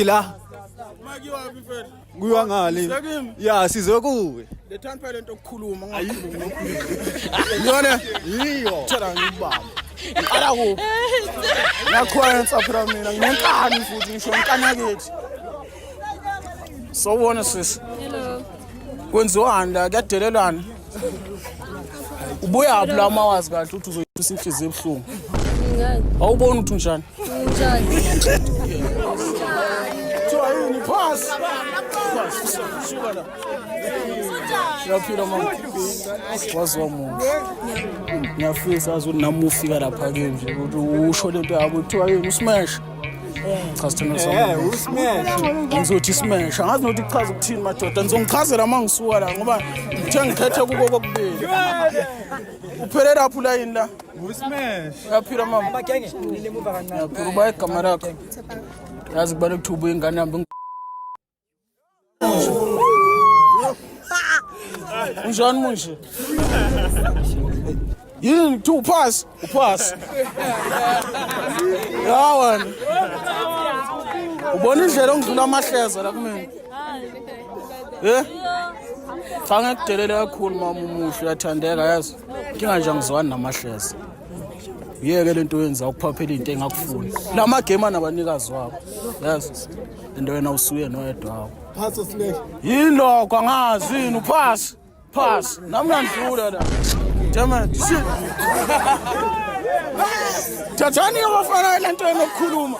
Kuphi la? Makiwaphi mfethu? Kuyiwa ngale. Sekimi. Ya size kuwe. Lethani phela lento okukhuluma ngakhuluma. Yona Yiyo. thela ngibamba. Ngiqala kuphi? Ngiyakhwensa phela mina nginenkani futhi ngisho inkani yakithi. Sawubona sisi. Hello. Kwenziwani la kuyadelelwana? Ubuyaphi la uma wazi kahle ukuthi uzoyisa inhliziyo ebuhlungu? Ngani? Awuboni ukuthi unjani? Unjani? Kuthiwa yini phasi? Phasi. Suka la. Uyaphila mama. Waziwa muntu. Ngiyafisa azi ukuthi nami ufika lapha ke nje ukuthi usho lento yabo kuthiwa yini usmash. Cha sithando sami. Eh, usmash. Ngizothi smash. Angazi nokuthi kuchaza ukuthini madoda. Nizongichazela uma ngisuka la ngoba ngithe ngikhethe kuko kokubili. Uphelele lapho ulayini la. Usmash. Uyaphila mama. Uyaphila uba igama lakho. Yazi kubaleka ukuthi ubuye ingane yami. Unjani manje? Yini kuthiwa uphasi? Uphasi. Ya wena. Ubona indlela ongidlula amahleza la kumina. Eh? Cha ngikudelele kakhulu mama umuhle uyathandeka yazi. Inkinga nje angizwani namahleza. Yeke lento oyenza ukuphaphela into engakufuni. La magame anabanikazi wabo. Yazi. Into wena usuye noyedwa wakho. Pass smash. Yini lokho angazi yini uphasi. Pass. Nami ngiyandlula la. Damn it. Shit. Thathani abafana lento enokukhuluma.